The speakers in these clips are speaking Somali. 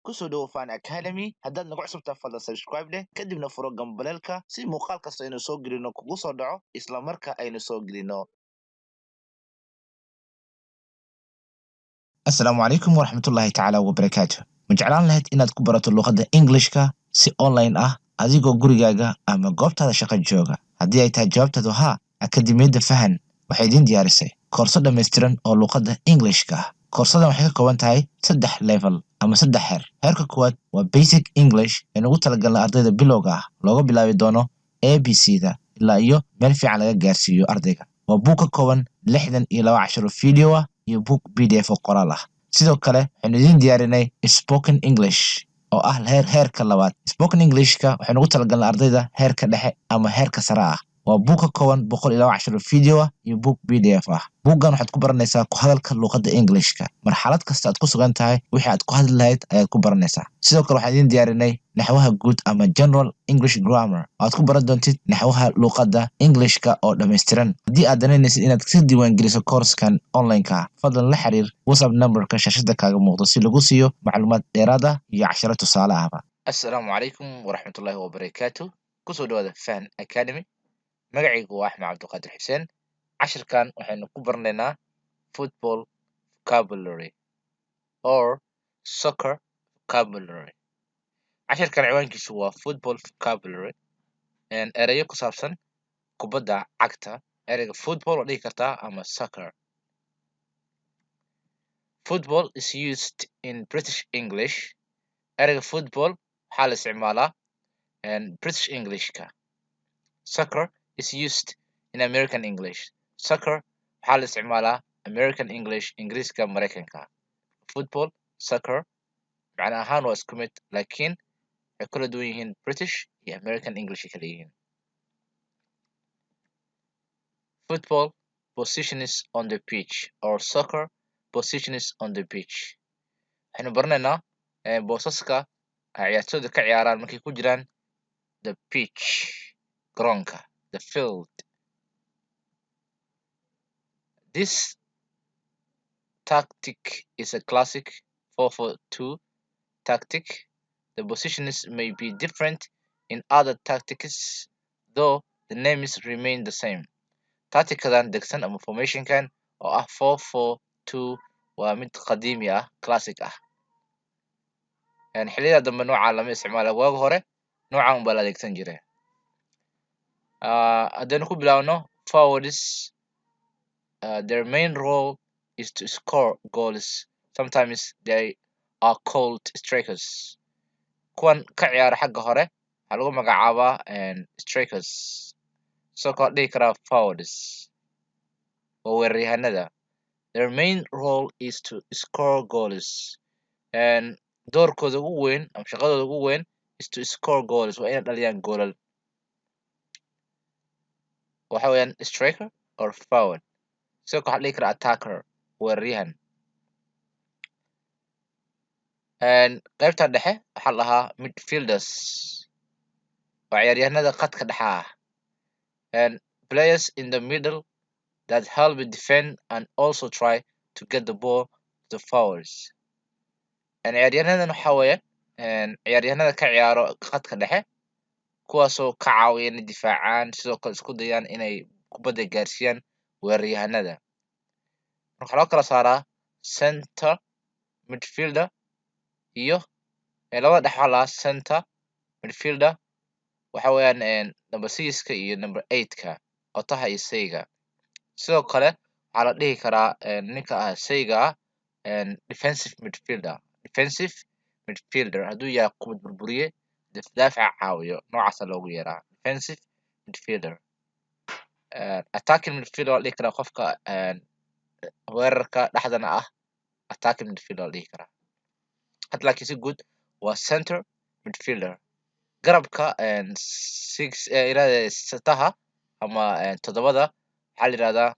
Kusoo dhawo Fan Academy. Haddaad nagu cusubtaa, fadlan subscribe leh, kadibna furo gambaleelka si muuqaal kasta aynu soo gelino kugu soo dhaco isla marka aynu soo gelino. Asalaamu calaykum waraxmatullaahi tacaala wabarakaatu. Ma jeclaan lahayd inaad ku barato luqadda Englishka si online ah adigoo gurigaaga ama goobtaada shaqo jooga? Haddii ay tahay jawaabtaadu haa, Akademiyadda Fahan waxay idiin diyaarisay koorso dhammaystiran oo luqadda Englishka ah. Koorsadan waxay ka kooban tahay saddex level ama saddex heer. Heerka koowaad waa Basic English ee ugu talagalna ardayda bilowga ah, looga bilaabi doono ABC da ilaa iyo meel fiican laga gaarsiiyo ardayga. Waa buug ka kooban 62 casharo video ah iyo buug PDF oo qoraal ah. Sidoo kale waxaynu idiin diyaarinay Spoken English oo ah heerka labaad. Spoken Englishka waxaynu ugu talagalnay ardayda heerka dhexe ama heerka sare ah. Waa buug ka kooban 102 casharo video ah iyo buug PDF ah. Buuggan waxaad ku baranaysaa ku hadalka luqadda Englishka. Marxalad kasta aad ku sugan tahay, wixii aad ku hadli lahayd ayaad ku baranaysaa. Sidoo kale waxaan idiin diyaarinay naxwaha guud ama General English Grammar oo aad ku baran doontid naxwaha luqadda Englishka oo dhammaystiran. Haddii aad danaynaysid inaad ka diiwaangeliso koorskan online-ka ah, fadlan la xiriir WhatsApp numberka shaashada kaaga muuqdo si lagu siiyo macluumaad dheeraad ah iyo casharo tusaale ahba. Assalaamu calaykum waraxmatullaahi wabarakaatu. Kusoo dhawaada Fahan Academy. Magacaygu waa Axmed Cabdiqaadir Xuseen. Cashirkan waxaynu ku baranaynaa football vocabulary or soccer vocabulary. Cashirkan ciwaankiisu waa football vocabulary, erayo ku saabsan kubadda cagta. Ereyga football waa dhihi kartaa ama soccer. Football is used in British English. Ereyga football waxaa la isticmaalaa British Englishka. Soccer is used in American English. Soccer waxaa la isticmaalaa American English, Ingiriiska Maraykanka. Football, soccer macna ahaan waa isku mid, laakiin waxay kala duwan yihiin British iyo American English ay kala yihiin. Football positions on the pitch or soccer positions on the pitch. Waxaynu baranaynaa boosaska ay ciyaartoyda ka ciyaaraan markay ku jiraan the pitch, garoonka, the field. This tactic is a classic 4-4-2 tactic. The positions may be different in other tactics, though the names remain the same. Tacticadan degsan ama formationkan oo ah 4-4-2 waa mid qadiimi ah, classic ah. Xilliyada dambe nooca lama isticmaalo. Waagi hore noocan unbaa la adeegsan jiray. Haddaynu ku bilaabno forwards, their main role is to score goals. Sometimes they are called strikers. Kuwan ka ciyaara xagga hore waxaa lagu magacaabaa strikers. Sidoo kale dhihi karaa forwards waa weeraryahanada. Their main role is to score goals. Doorkooda ugu weyn ama shaqadooda ugu weyn is to score goals, waa inay dhaliyaan goolal. Waxa weeyaan striker or forward. Sidoo kale waxaa dhihi karaa attacker, weeraryahan. Qaybta dhexe waxaa la dhahaa midfielders, waa ciyaaryahanada khadka dhexe ah. Players in the middle that help defend and also try to get the ball to the forwards. Ciyaaryahannadan waxaa weeye ciyaaryahanada ka ciyaaro khadka dhexe, kuwaasoo ka caawiya inay difaacaan, sidoo kale isku dayaan inay kubadda gaarsiiyaan weeraryahanada. Waxaa loo kala saaraa center midfielder iyo labada dhex waxaa la dhahaa center midfielder. Waxa weeyaan number six-ka iyo number eight-ka, qotaha iyo sayga. Sidoo kale waxaa la dhihi karaa ninka ah sayga ah defensive midfielder. Defensive midfielder hadduu yahay kubad burburiye, daafaca caawiyo, noocaasa loogu yeeraa defensive midfielder. Attacking midfielder waa la dhihi karaa qofka weerarka dhexdana ah, attacking midfielder waa la dhihi karaa hadda, laakiin si guud waa center midfielder. Garabka six irahde setaha ama toddobada waxaa la yihahdaa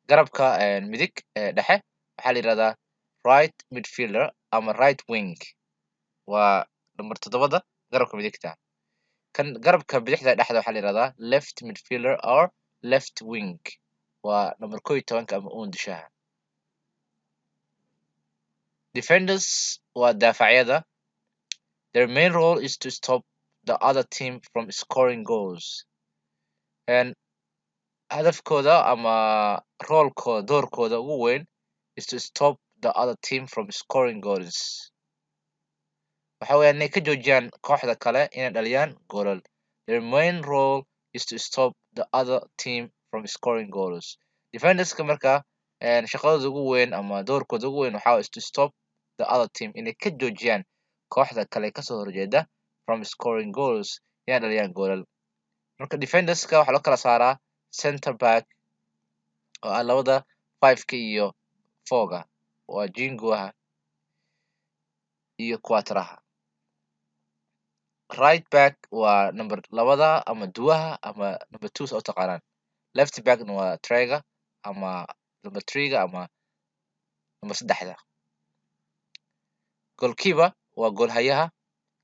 garabka midig ee dhexe waxaa la yihahdaa right midfielder ama right wing. Waa number toddobada, garabka midigta. Kan garabka bidixda dhexda waxaa la yihahdaa left midfielder or left wing, waa number 11-ka ama uundishaha. Defenders waa daafacyada. Their main role is to stop the other team from scoring goals. And hadafkooda ama roolkooda, doorkooda ugu weyn is to stop the other team from scoring goals. Waxa weeyaan inay ka joojiyaan kooxda kale inay dhaliyaan goolal. Their main role is to stop the other team from scoring goals. Defenderska marka shaqadooda ugu weyn ama doorkooda ugu weyn waxaa is to stop the other team, inay ka joojiyaan kooxda kale kasoo horjeeda, from scoring goals, inay dhaliyaan goolal. Marka defenderska waxaa loo kala saaraa center back oo ah labada five-ka iyo four-ga, waa jinguaha iyo quatraha. Right back waa number labada ama duwaha ama number two sa u taqaanaan. Left backna waa trega ama number three-ga ama number saddexda. Goalkeeper waa goolhayaha,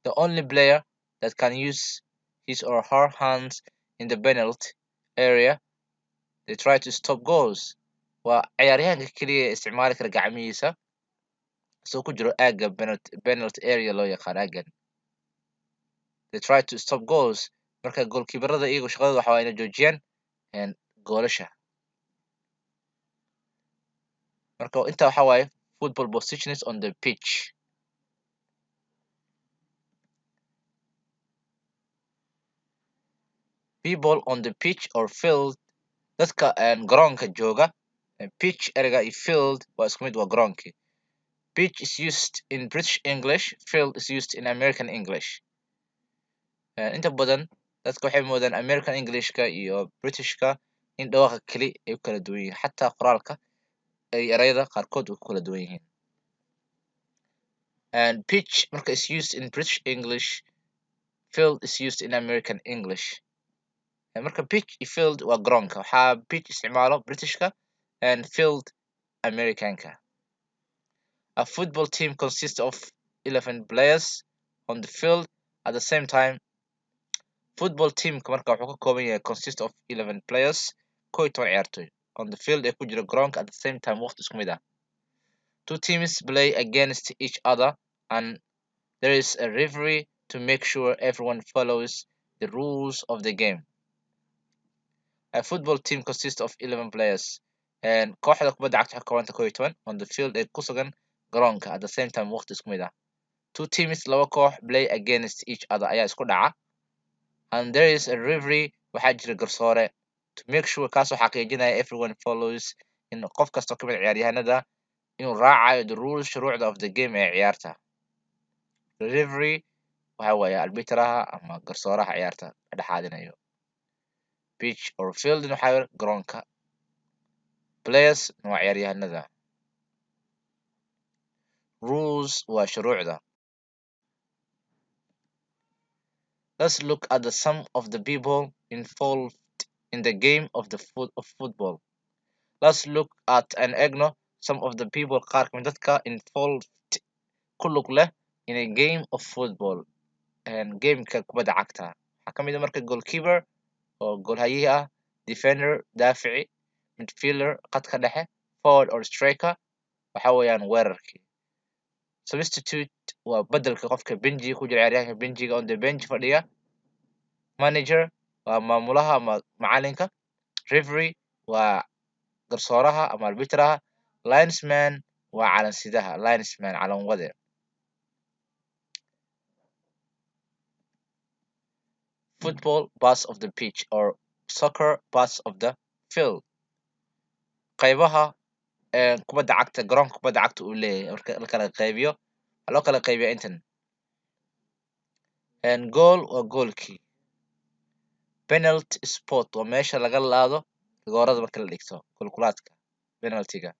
the only player that can use his or her hands in the penalty area. They try to stop goals. Waa ciyaaryahanka keliya ee isticmaali kara gacmihiisa isagoo ku jiro aagga penalty area loo yaqaan aaggan. They try to stop goals. Marka goalkeeperada iyagu shaqadooda waxa waa inay joojiyaan goolasha. Marka intaa waxa waaye football positions on the pitch. People on the pitch or field, dadka garoonka jooga. Pitch ereyga iyo field waa isku mid, waa garoonkii. Pitch is used in British English, field is used in American English. Inta badan dadka waxay moodaan American Englishka iyo Britishka in dhawaaqa keli ay u kala duwan yihiin, xataa qoraalka ay ereyada qaarkood u kala duwan yihiin. And pitch marka is used in British English, field is used in American English. Marka pitch iyo field waa garoonka. Waxaa pitch isticmaalo Britishka and field Americanka. A football team consists of 11 players on the field at the same time. Football teamka marka wuxuu ka kooban yahay consist of 11 players, 11 ciyaartoy, on the field ee ku jira garoonka, at the same time, waqti isku mid ah. Two teams play against each other and there is a referee to make sure everyone follows the rules of the game. A football team consists of 11 players, and kooxda kubadda cagta waxay ka kooban tahay 11, on the field ee ku sugan garoonka, at the same time, waqti isku mid ah. Two teams, laba koox, play against each other, ayaa isku dhaca, and there is a referee, waxaa jira garsoore, to make sure, kaasoo xaqiijinaya, everyone follows, in qof kastoo ka mid ciyaaryahanada inuu raacayo, the rules, shuruucda, of the game, ee ciyaarta. The referee waxa waaye arbiteraha ama garsooraha ciyaarta dhexaadinayo. Pitch or field waxaa waaye garoonka, players waa ciyaaryahanada, rules waa shuruucda. Let's look at the some of the people involved in the game of the foot of football. Let's look at and eegno some of the people, qaar kamid dadka, involved, ku lug leh, in a game of football, and gameka kubadda cagta. Waxaa kamid ah marka goalkeeper oo goolhayihi ah, defender, daafici, midfielder, qadka dhexe, forward or striker waxa weeyaan weerarkii, substitute waa bedelka qofka benjiga ku jira, ciyaaryahanka benjiga, on the bench fadhiya, manager waa maamulaha ama macalinka, referee waa garsooraha ama arbitraha, linesman waa calansidaha, linesman, calanwade. Football parts of the pitch or soccer parts of the field, qaybaha kubadda cagta garoonka kubadda cagta uu leeyahay marka la kala qaybiyo, waxaa loo kala qaybiyaa intan. Goal waa goolkii. Penalty spot waa meesha laga laado rigoorada marka la dhigto, kulkulaadka, penaltyga.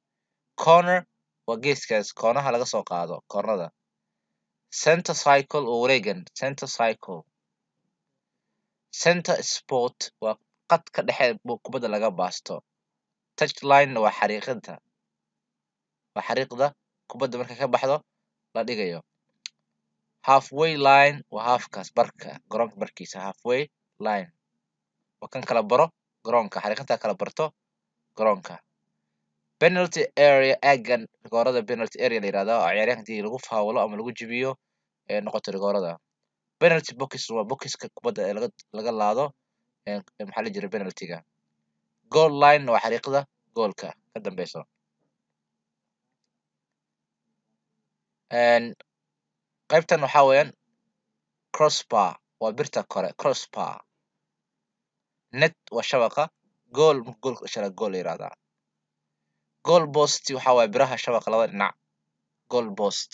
Corner waa geeskaas, koonaha laga soo qaado, koornada. Center circle waa wareegan, center circle. Center spot waa qadka dhexe kubadda laga baasto. Touch line waa xariiqinta, waa xariiqda kubadda markay ka baxdo la dhigayo. Halfway line waa halfkaas, barka garoonka barkiisa. Halfway line waa kan kala baro garoonka, xariiqinta kala barto garoonka. Penalty area, aaggan rigoorada penalty area la yihahdaa, oo ciyaaryahanka hadii lagu faawlo ama lagu jibiyo Ee noqoto rigoorada. Penalty box waa boxiska kubadda ee laga laado, maxaa la jiray, penaltyga. Goal line waa xariiqda goolka ka dambeyso. Qaybtan waxaa weeyaan crossbar, waa birta kore, crossbar. Net waa shabaqa. Goal marka goolka dhashana goal la yiraahdaa. Goal post waxaa waaye biraha shabaqa labada dhinac, goal post.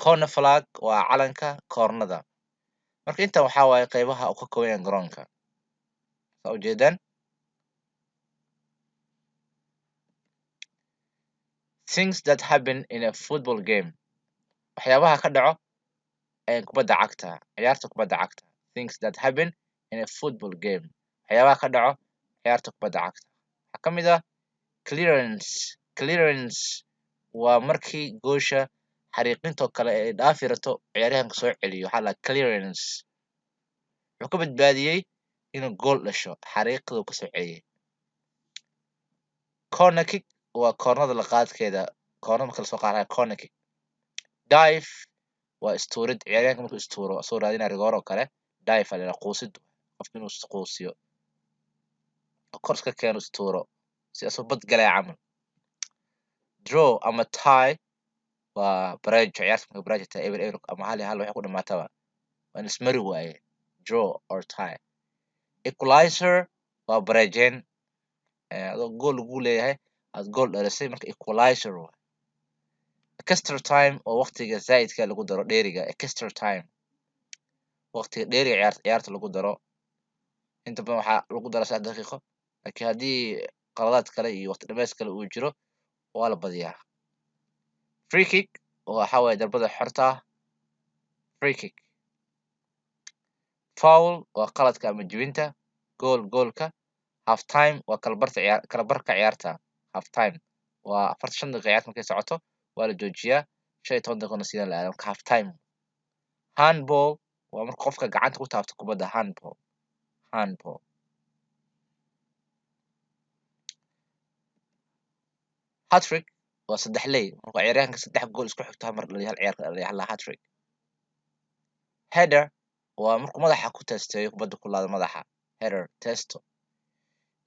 Corner flag waa calanka koornada. Marka intan waxaa waaye qaybaha uu ka kooban yahay garoonka, saa ujeedaan. Things that happen in a football game, waxyaabaha ka dhaco ee kubadda cagta, ciyaarta kubadda cagta. Things that happen in a football game, waxyaabaha ka dhaco ciyaarta kubadda cagta, waxaa ka mid ah clearance. Clearance waa markii goosha xariiqintoo kale ay dhaafi rato, ciyaaryahanka soo celiyo, waxaa la clearance. Wuxuu ka badbaadiyey inuu gool dhasho, xariiqda uu kasoo celiyey. Corner kick waa koornada la qaadkeeda, koornada marka lasoo qaadayo, corner kick. Dive waa istuurid, ciyaaryahanka markuu istuuro asagoo raadinaya rigoor oo kale, dive aa la yidhaha, quusid, qofka inuu isquusiyo, kor iska keeno, istuuro si asagoo bad galaya camal. Draw ama tie waa bareejo, ciyaarta markay bareejo tahay, 0-0 ama 1-1 waxay ku dhamaataba, waa in ismari waaye, draw or tie. Equalizer waa bareejeen, adoo gool lagu leeyahay aad gool dhalisay, marka equalizer waa. Extra time oo waqtiga zaidka lagu daro, dheeriga. Extra time, waqtiga dheeriga ciyaarta lagu daro. Inta badan waxaa lagu daraa 3 daqiiqo, laakiin haddii qaladaad kale iyo waqti dhameys kale uu jiro, waa la badiyaa. Free kick waxa waaye darbada xorta ah, free kick. Foul waa qaladka ama jebinta. Goal, goolka. Half time waa kala barta ciyaar, kala barka ciyaarta. Half time waa 45 daqiiqo ciyaarta markay socoto waa la joojiyaa, 15 daqiiqona sidaan la aado, marka half time. Handball waa marka qofka gacanta ku taabto kubadda, handball, handball. Hat-trick waa saddex ley, marka ciyaaryahanka saddex gool isku xigto hal mar dhaliyo, hal ciyaar ka dhaliyo, hal hat-trick. Header waa markuu madaxa ku teesteeyo, kubadda ku laado madaxa, header, testo.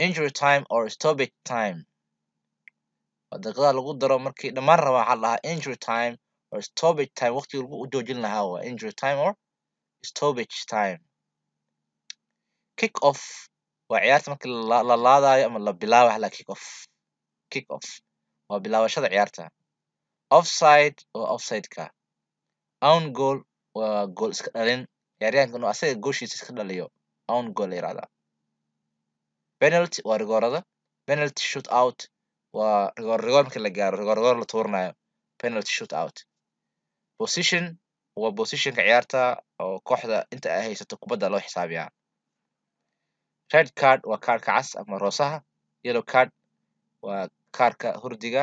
Injury time or stoppage time waa daqiiqadaha lagu daro markii dhammaan rabaa, waxaa la dhahaa injury time or stoppage time, waqtigii lagu joojin lahaa waa injury time or stoppage time. Kick off waa ciyaarta markii la laadayo ama la bilaabayo, waxaa la kick off. Kick off waa bilaabashada ciyaarta. Offside waa offside-ka. Own goal waa gool iska dhalin, ciyaaryahanka inuu asaga gooshiisa iska dhaliyo, own goal la yiraahdaa. Penalty waa rigoorada. Penalty shoot out waa rigoor, rigoor markii la gaaro, rigoor, rigoor la tuuranayo, penalty shoot out. Position waa positionka ciyaarta oo kooxda inta ay haysato kubadda loo xisaabiyaa. Red card waa kaarka cas ama roosaha. Yellow card waa kaarka hurdiga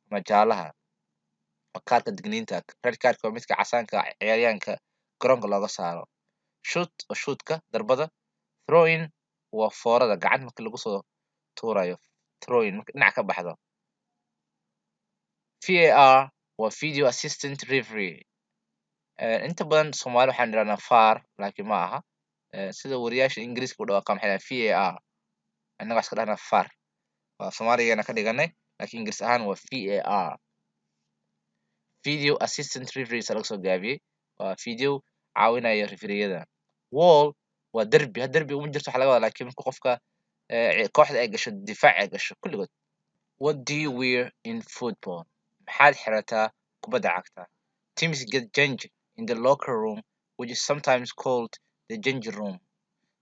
ama jaalaha, waa kaarka digniinta. Red cardka waa midka casaanka ciyaaryahanka garoonka looga saaro. Shoot waa shootka, darbada. Throw in waa foorada gacanta marka lagu soo tuurayo, throw in, marka dhinac ka baxdo. VAR waa video assistant referee. Inta badan Soomaali waxaan idhahnaa VAR, laakiin ma aha. Sida wariyaasha Ingiriiska u dhawaaqaan waxay dhahaan VAR, innaga iska dhahnaa VAR, waa Soomaaligeena ka dhiganay, laakiin Ingiriis ahaan waa VAR, video assistant referees laga soo gaabiyey, waa video caawinaya refereeyada. Wall waa derbi, had derbi uma jirto waxa laga wadaa, laakiin marka qofka kooxda ay gasho difaac ay gasho kulligood. What do you wear in football? Maxaad xirataa kubadda cagta? Teams get changed in the locker room, which is sometimes called the changing room.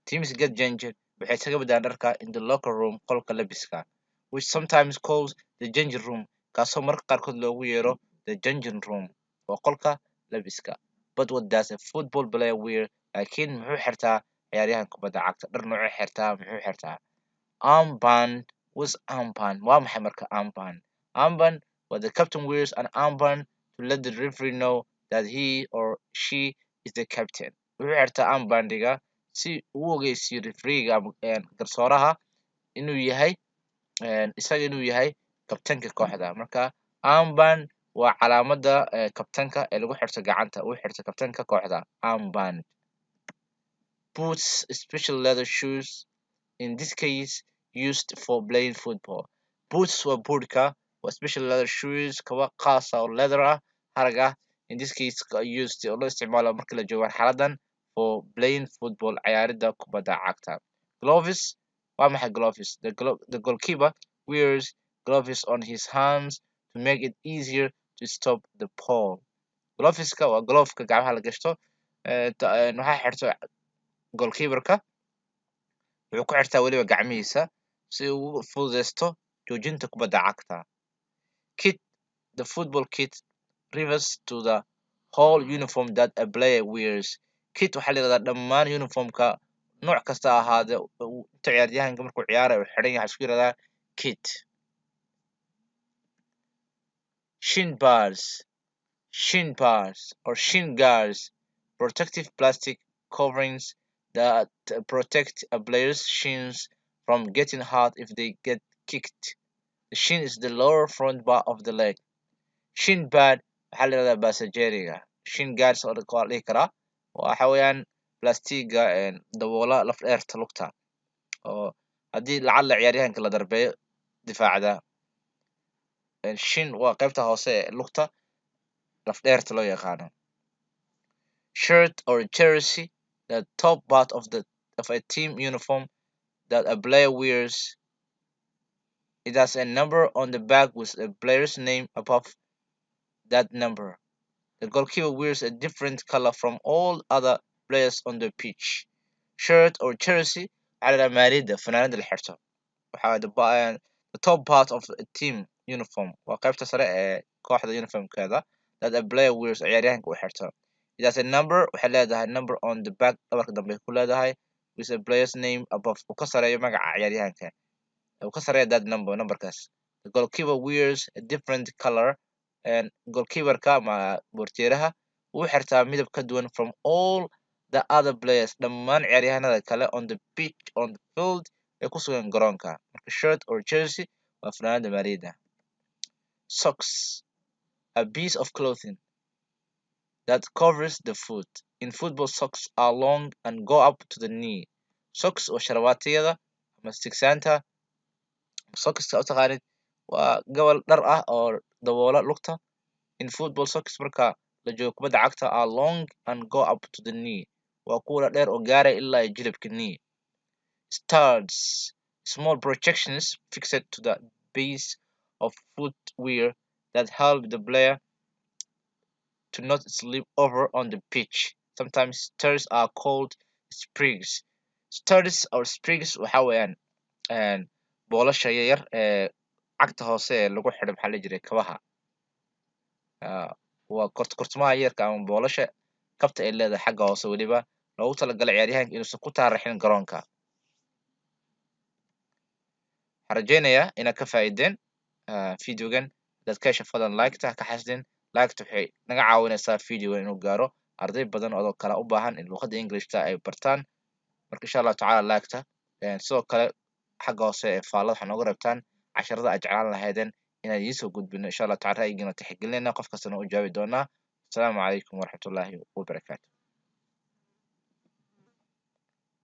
Teams get changed, waxay isaga bedelaan dharka, in the locker room, qolka labiska, which sometimes called the changing room, kaasoo mararka qaarkood loogu yeero the changing room, waa qolka labiska. But what does a football player wear? Laakiin muxuu xirtaa ciyaaryahan kubadda cagta? Dhar noocuu xirtaa? Muxuu xirtaa? Armband. What's armband? Waa maxay marka armband? Armband waa the captain wears an armband to let the referee know that he or she is the captain. Wuxuu xirtaa armbandiga si uu u ogeysiiyo refereega ama garsooraha inuu yahay isaga, inuu yahay kabtanka kooxda. Marka armband Waa calaamadda kabtanka ee lagu xirto gacanta, uu xirto kabtanka kooxda, armband. Boots, special leather shoes, in this case used for playing football. Boots waa boodhka, waa special leather shoes, kaba khaasa oo leather ah, harag ah, in this case used oo loo isticmaalo marka la joogo marxaladan, for playing football, ciyaaridda kubadda cagta. Gloves waa maxay? Gloves, the goalkeeper wears gloves on his hands to make it easier to stop the ball. Gloveska waa gloveka gacmaha la gashto. Waxaa xirto goalkeeperka, wuxuu ku xirtaa weliba gacmihiisa si uu ugu fududeysto joojinta kubadda cagta. Kit, the football kit refers to the whole uniform that a player wears. Kit waxaa la yidhahdaa dhammaan uniformka, nooc kasta ha ahaadee, inta ciyaaryahanka markuu ciyaarayo uu xidhan yahay, waxaa isku yidhahdaa kit. Shin pads, shin pads or shin guards, protective plastic coverings that protect a player's shins from getting hurt if they get kicked. The shin is the lower front part of the leg. Shin pad waxaa la yidhahdaa basajeriga. Shin guards oo waa la dhihi karaa. Waxa weeyaan plastiga daboola laf dheerta lugta oo haddii lacalla ciyaaryahanka la darbeeyo difaacda. Shin waa qaybta hoose ee lugta, laf dheerta loo yaqaano. Shirt or jersey, the top part of a team uniform that a player wears. It has a number on the back with the player's name above that number. The goalkeeper wears a different color from all other players on the pitch. Shirt or jersey waxaa la yidhahdaa maaliyadda, funaanada la xirto. Waxaa the top part of a team uniform, waa qaybta sare ee kooxda uniformkeeda, that a player wears, ciyaaryahanka uu xirto. It has a number, waxay leedahay number, on the back, dhabarka dambe ku leedahay, with a player's name above, uu ka sareeyo magaca ciyaaryahanka, uu ka sareeyo that number, numberkaas. The goalkeeper wears a different color, and goalkeeperka ama boortieraha wuu xirtaa midab ka duwan, from all the other players, dhammaan ciyaaryahanada kale, on the pitch, on the field, ee ku sugan garoonka. Marka shirt or jersey waa funaanada maaliyadda. Socks, a piece of clothing that covers the foot. In football, socks are long and go up to the knee. Socks waa sharabaatiyada ama sigsaanta, sockska u taqaanid, waa gobol dhar ah oo daboola lugta. In football, socks, marka la joogo kubadda cagta, are long and go up to the knee, waa kuwa dheer oo gaaraya ilaa iyo jilibka, knee. Studs, small projections fixed to the base of footwear that help the player to not slip over on the pitch. Sometimes studs are called sprigs. Studs or sprigs waxa weeyaan boolasha yaryar ee cagta hoose ee lagu xidho, maxaa la jiray, kabaha. Waa kortumaha yarka ama boolasha kabta ay leedahay xagga hoose, weliba loogu talagalay ciyaaryahanka inuusan ku taarixin garoonka. Waxaan rajeynayaa inaad ka faa'iideen videogan. Hadaad ka hesho, fadlan like-ta ha ka xasdin. Like-ta waxay naga caawinaysaa videogan inuu gaaro arday badan oo kale u baahan in luqadda Englishta ay bartaan. Marka insha Allahu tacaala like-ta, sidoo kale xagga hoose ee faallada waxaa nooga reebtaan casharada aad jeclaan lahaydeen inaan idiin soo gudbino. Insha Allahu tacala ra'yigiina tixgelinayna, qof kastana u jawaabi doonaa. Asalaamu calaykum waraxmatullaahi wabarakaatu.